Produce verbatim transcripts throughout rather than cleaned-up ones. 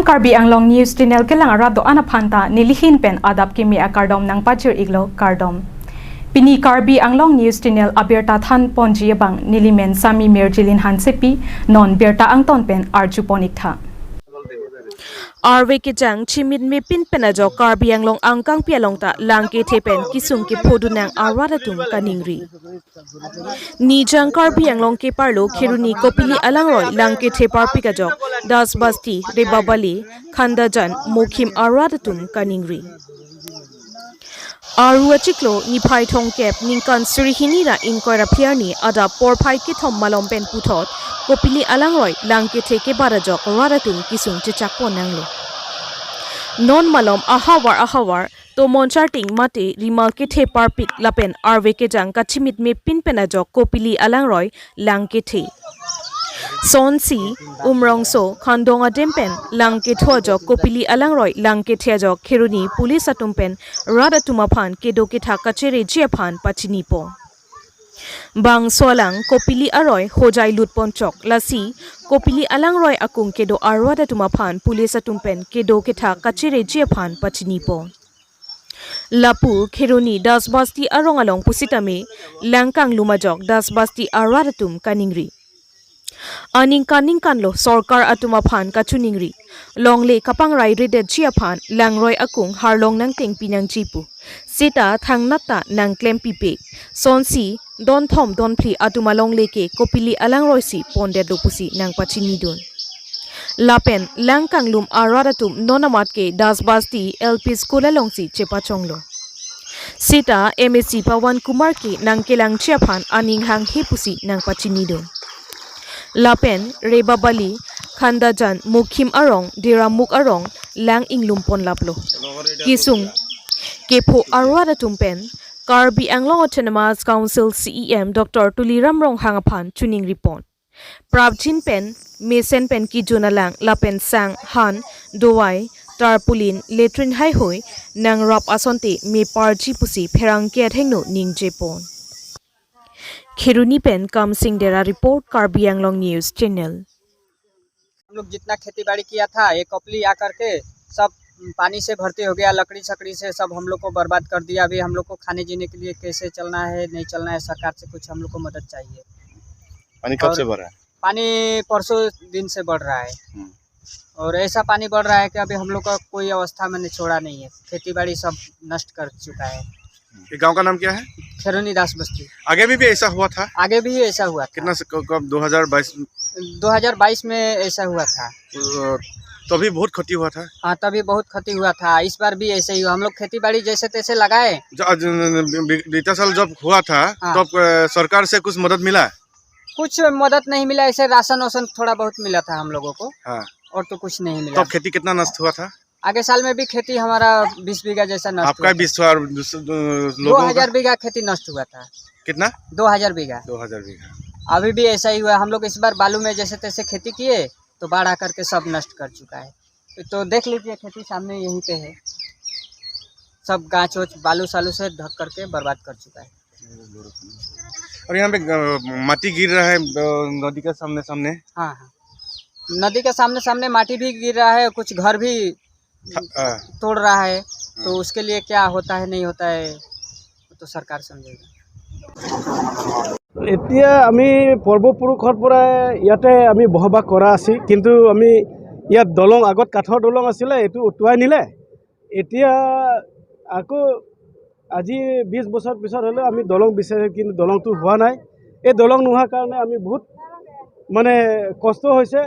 Karbi Anglong News Channel kelang arat do-an aphan ta nelihin pen adap kimi akardom nangpajir-iklo, kardom. Pini Karbi Anglong News Channel abirta thanponji abang nelimen Sami Mirjilin Hansepi, non birta angton pen arjupon-iktha. Arve kejang chimit mepin pen ajok Karbi Anglong angkangpi along ta lang kethe pen kesung kephodun nang arat atum kaningri. Nijang Karbi Anglong keparlo Kheroni Kopili alangroi lang kethe parpik ajok Dasbasti, Rebabali, Khandajan, Mokhim arat atum kaningri. Aru achiklo niphai thomkep ningkan suri hini ra ingkoi ra phli arni adap porphai kethom malom pen puthot Kopili alangroi lang kethe kebat ajok rat atum kesung chechakpon nanglo. Non malom ahavar ahavar tomon charting mate rima kethe parpik lapen arve kejang kachimit mepin pen ajok Kopili alangroi lang kethe. Sonsi, Umrongso, Khandong adem pen lang ketho ajok Kopili alangroi lang kethe ajok Kheroni police atum pen rat atum aphan kedo kethak kachereji aphan pachinipo. Bangso alang Kopili aroi Hojai lutponchok, lasi Kopili alangroi akung kedo arat atum aphan police atum pen kedo kethak kachereji aphan pachinipo. Lapu Kheroni Dasbasti arong along pusitame lang kanglum ajok Dasbasti arat atum kaningri. Aningkan ningkanlo sorkar atum aphan kachiningri. Longle kapangraidetji aphan langroi akung harlong nangtengpi nangji pu. Seta thangnat ta nangklempipe. Sonsi donthom donphli atum alongle ke Kopili alangroi si pondetlo pusi nangpachinidun. Lapen lang kanglum arat atum non amat ke Dasbasti L P School alongsi chepachonglo. Seta M A C Pawan Kumar ke nangkelangji aphan aning hanghe pusi nangpachinidun. Lapen Rebabali, Khandajan, Mokhim arong, Diramuk arong lang inglumponlaplo. Kesung kepho arat atum pen Karbi Anglong Autonomous Council C E M Doctor Tuliram Ronghang aphan chiningripon. Prapjin pen mesen pen kejun alang lapen sang, han, dovai, tarpaulin, latrine haihoi nangrap asonte meparji pusi pherangke athengno ningjepon. Kheroni pen Kamsing Dera report, Karbi Anglong News Channel. हम लोग जितना खेती बाड़ी किया था, ये कपली आकर के सब पानी से भर्ती हो गया, लकड़ी शकड़ी से सब हम लोग को बर्बाद कर दिया। अभी हम लोग को खाने जीने के लिए कैसे चलना है, नहीं चलना है, सरकार से कुछ हम लोग को मदद चाहिए। पानी कब और से बढ़ रहा है? पानी परसों दिन से बढ़ रहा है। हम्म। और ऐसा पानी बढ़ रहा है कि अभी हम लोग का कोई अवस्था में नहीं छोड़ा नहीं है, खेती बाड़ी सब नष्ट कर चुका है। ये गांव का नाम क्या है? खेरोनी दास बस्ती। आगे भी, भी ऐसा हुआ था? आगे भी ऐसा हुआ था। कितना से, कब, कब, दो हज़ार बाईस? दो हज़ार बाईस में ऐसा हुआ था। तो, तभी बहुत क्षति हुआ था? हाँ, तभी बहुत क्षति हुआ था। इस बार भी ऐसे ही हुआ। हम लोग खेती बाड़ी जैसे तैसे लगाए। जो, आज, बी-, बीता साल जब हुआ था, हाँ। तब, अ, सरकार से कुछ मदद मिला? कुछ मदद नहीं मिला, ऐसे राशन वाशन थोड़ा बहुत मिला था हम लोगों को। हाँ। और तो कुछ नहीं मिला। तब खेती कितना नष्ट हुआ था? आगे साल में भी खेती हमारा बीस बीघा जैसा नष्ट आपका हुआ था। बीस हुआ और दूसरे, दो, लोगों का? दो हज़ार बीघा खेती नष्ट हुआ था। कितना? दो हज़ार बीघा। दो हज़ार बीघा। अभी भी ऐसा ही हुआ, हम लोग इस बार बालू में जैसे तैसे खेती किए, तो बाढ़ आकर के सब नष्ट कर चुका है। तो देख लीजिए, खेती सामने यहीं पे है, सब गाछ वाछ बालू सालू से ढक करके बर्बाद कर चुका है। और यहाँ पे, अ, माटी गिर रहा है, अ, नदी के सामने, सामने। हाँ, हाँ, नदी के सामने, सामने माटी भी गिर रहा है, कुछ घर भी था, अ, तोड़ रहा है, तो हाँ। उसके लिए क्या होता है, नहीं होता है, वो तो सरकार समझेगा। এতিয়া আমি পূৰ্বপুৰুষৰ পৰা ইয়াতে আমি বসবাস কৰা আছিল, কিন্তু আমি ইয়াত দলং, আগত কাঠৰ দলং আছিলে, এইটো উটুৱাই নিলে। এতিয়া আকৌ আজি বিশ বছৰ পিছত হ'লেও আমি দলং বিচাৰি, কিন্তু দলংটো হোৱা নাই। এই দলং নোহোৱাৰ কাৰণে আমি বহুত মানে কষ্ট হৈছে,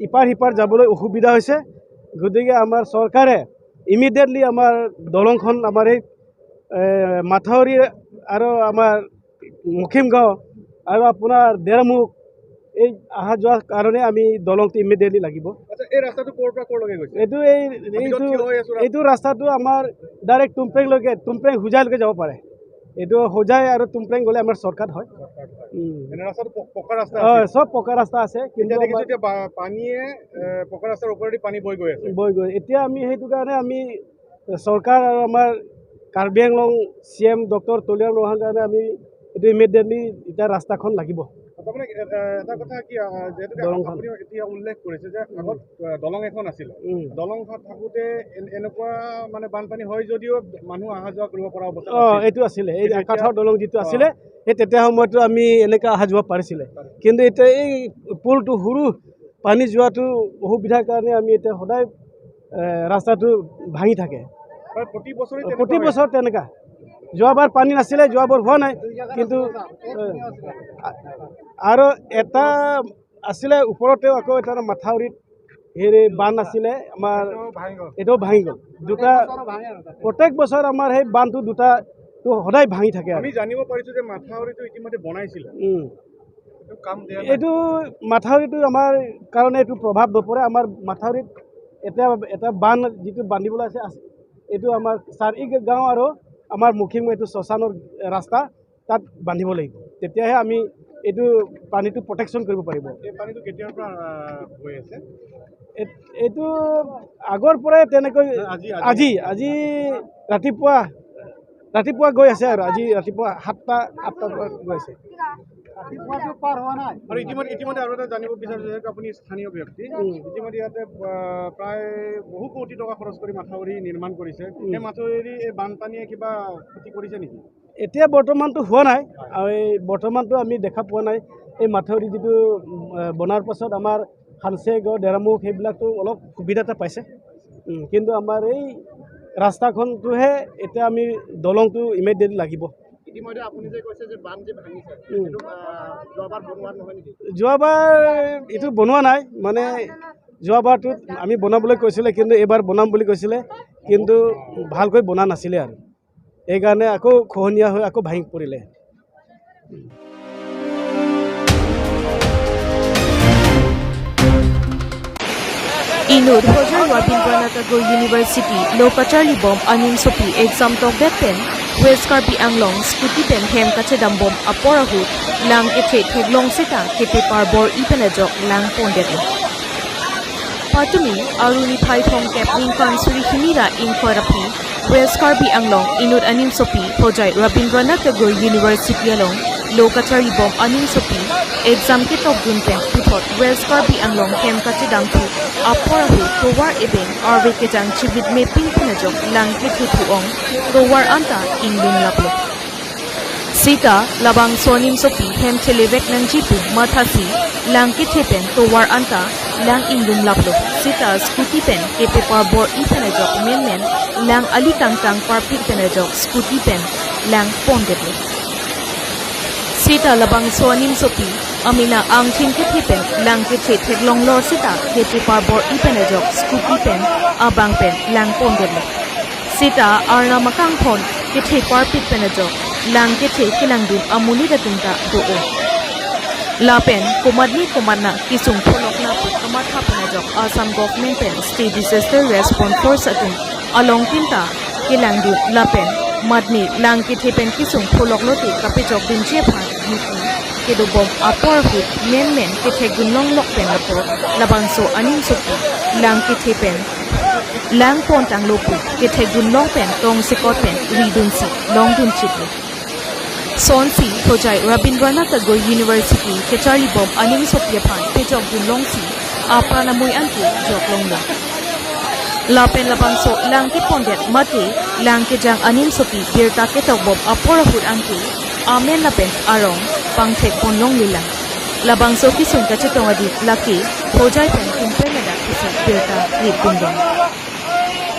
ইপাৰ সিপাৰ যাবলৈ অসুবিধা হৈছে। গতিকে আমাৰ চৰকাৰে ইমিডিয়েটলি আমাৰ দলংখন, আমাৰ এই, এ, মাথাউৰি আৰু আমাৰ মুখিম গাঁও আৰু আপোনাৰ ডেৰমুখ, এই অহা যোৱাৰ কাৰণে আমি দলংটো ইমিডিয়েটলি লাগিব। আচ্ছা, এই ৰাস্তাটো ক'ৰ পৰা ক'লৈকে গৈছে? এইটো এই, আমি য'ত এইটো, থিয় হৈ আছো, ৰাস্তা- এইটো ৰাস্তাটো আমাৰ ডাইৰেক্ট টুমপেংলৈকে, টুমপেং হোজাইলৈকে যাব পাৰে। এইটো হোজাই আৰু টুমপেং গ'লে আমাৰ চৰ্টকাট হয়। চৰ্টকাট হয়। উম। এনে ৰাস্তাটো প-, পকা ৰাস্তা হয়, আছিল? চব পকা ৰাস্তা আছে, কিন্তু এতিয়া দেখিছো আমাৰ এতিয়া বা-, পানীয়ে, এ, পকা ৰাস্তাৰ ওপৰেদি পানী বৈ গৈ আছে। বৈ গৈ। এতিয়া আমি সেইটো কাৰণে আমি চৰকাৰ আৰু আমাৰ Karbi Anglong C M doctor Tuliram Ronghang কাৰণে আমি এইটো ইমিডিয়েটলি এতিয়া ৰাস্তাখন লাগিব। তাৰমানে, এ, এ, এটা কথা কি, আ, যিহেতুকে দলংখন। আপুনি এতিয়া উল্লেখ কৰিছে যে উম। আগত, আ, দলং এখন আছিলে। উম। দলং থা-, থাকোঁতে এন-, এনেকুৱা মানে বানপানী হয় যদিও মানুহ অহা যোৱা কৰিব পৰা অৱস্থা অ, নাছিল। এইটো আছিলে। এই কিন্তু এতিয়া কাঠৰ দলং যিটো অ। আছিলে, সেই তেতিয়া সময়তো আমি এনেকা অহা যোৱা পাৰিছিলে। পাৰে। কিন্তু এতিয়া এই পুলটো সৰু, পানী যোৱাটো অসুবিধাৰ কাৰণে আমি এতিয়া সদায়, এ, ৰাস্তাটো ভাঙি থাকে। হয়, প্ৰতি বছৰে তেনেকুৱা প্ৰতি হয়। বছৰ তেনেকা। যোৱাবাৰ পানী নাছিলে, যোৱাবাৰ হোৱা নাই। কিন্তু, এ, আ-, আৰু এটা আছিলে ওপৰতেও আকৌ এটা মাথাউৰিত হেৰি বান্ধ আছিলে আমাৰ, এইটো ভাঙি গ'ল। এইটো ভাঙি গ'ল। দুটা, প্ৰত্যেক বছৰ আমাৰ সেই বান্ধটো দুটা তো সদায় ভাঙি থাকে আৰু। আমি জানিব পাৰিছো যে মাথাউৰিটো ইতিমধ্যে বনাইছিলে। উম। এইটো কাম দিয়া নাই। এইটো মাথাউৰিটো আমাৰ কাৰণে এইটো প্ৰভাৱ নপৰে। আমাৰ মাথাউৰিত এতিয়া এটা বান্ধ যিটো বান্ধিবলৈ আছে, আছে। এইটো আমাৰ চাৰি গাঁও আৰু আমাৰ মুখিমুখি এইটো শ্মশানৰ ৰাস্তা, তাত বান্ধিব লাগিব। তেতিয়াহে আমি এইটো পানীটো প্ৰটেকশ্যন কৰিব পাৰিব। এই পানীটো কেতিয়াৰ পৰা, আহ, হৈ আছে? এ-, এইটো আগৰ পৰাই তেনেকৈ আজি, আজি। আজি, আজি ৰাতিপুৱা, ৰাতিপুৱা গৈ আছে আৰু। আজি ৰাতিপুৱা সাতটা, আঠটাৰ পৰা গৈ আছে। ৰাতিপুৱাতো পাৰ হোৱা নাই। আৰু ইতিমধ্যে, ইতিমধ্যে আৰু এটা জানিব বিচাৰিছো, যিহেতু আপুনি স্থানীয় ব্যক্তি, উম। ইতিমধ্যে ইয়াতে, আহ, প্ৰায় বহু কোটি টকা খৰচ কৰি মাথাউৰি নিৰ্মাণ কৰিছে। উম। সেই মাথাউৰি এই বানপানীয়ে কিবা ক্ষতি কৰিছে নেকি? এতিয়া বৰ্তমানতো হোৱা নাই। হয়। আৰু এই বৰ্তমানতো আমি দেখা পোৱা নাই। এই মাথাউৰি যিটো, উম, আহ, বনাৰ পাছত আমাৰ হানচেগ, ডেৰামুখ সেইবিলাকতো অলপ সুবিধা এটা পাইছে। উম, কিন্তু আমাৰ এই ৰাস্তাখনটোহে এতিয়া আমি দলংটো ইমিডিয়েটলি লাগিব। ইতিমধ্যে আপুনি যে কৈছে যে বান্ধ যে ভাঙিছে, উম। এইটো, আহ, যোৱাবাৰ বনোৱা নহয় নেকি? যোৱাবাৰ এইটো বনোৱা নাই, মানে যোৱাবাৰটোত আমি বনাবলৈ কৈছিলে, কিন্তু এইবাৰ বনাম বুলি কৈছিলে, কিন্তু ভালকৈ বনা নাছিলে আৰু। এইকাৰণে আকৌ খহনীয়া হৈ আকৌ ভাঙি পৰিলে। Inut Hojai Rabindranath Tagore University lo kacharlibom animsopi exam tokdet pen West Karbi Anglong scooty pen hem kachedambom apor ahut lang kethe theklong seta kethe parbor-i pen ajok lang pondetlo. Patumi arni phai thomkep ningkan suri hini ra ingkoi ra phli West Karbi Anglong inut animsopi Hojai Rabindranath Tagore University along lo kacharlibom animsopi exam ketokdun pen puthot West Karbi Anglong hem kachedamthu apor ahut tovar ebeng arve kejang chibit mepin pen ajok lang kethe thu-ong tovar anta inglum laplo. Seta labangso animsopi hem chelevek nangji pu mathasi lang kethe pen tovar anta lang inglum laplo. Seta scooty pen kethe parbor-i pen ajok menmen lang ali kangtang parpik pen ajok scooty pen lang pondetlo. Seta labangso animsopi amena angthin kethe pen lang kethe theklong lor seta kethe parbor-i pen ajok scooty pen abang pen lang pondetlo. Seta arnam akanghon kethe parpik pen ajok lang kethe kelangdun amonit atum ta do-o. Lapen komatne komatna kesung pholok na pu kamatha pen ajok Assam government pen State Disaster Response Force atum along kinta kelangdun lapen matne lang kethe pen kesung pholok lote kapejokdunji aphan duty kedobom apor ahut menmen kethekdun longlok pen lapu labangso animsopi lang kethe pen lang pontanglo pu kethekdun long pen tongsekot pen ridunsi longdun chitlo. Sonsi Hojai Rabindranath Tagore University kacharlibom animsopi aphan pejokdun longsi apran amui anke joklonglo. Lapen labangso lang kepondet mate lang kejang animsopi birta ketokbom apor ahut anke amen lapen arong pangthek ponlongle lang. Labangso kesung kachetong adim lake Hojai pen Kumpeng adak kesung birta ridunlong.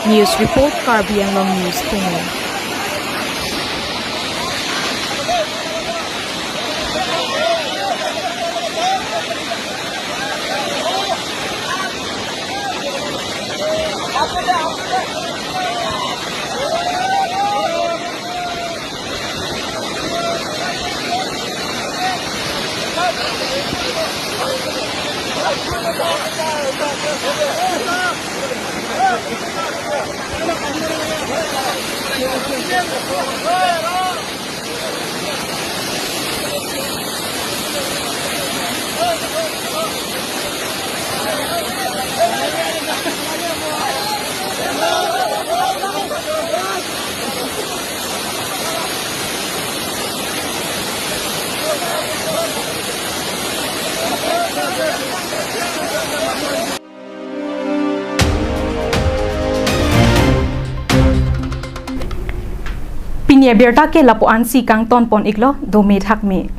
News report, Karbi Anglong News Channel. Pini abirta ke lapu-ansi kangton pon iklo, dome thakme.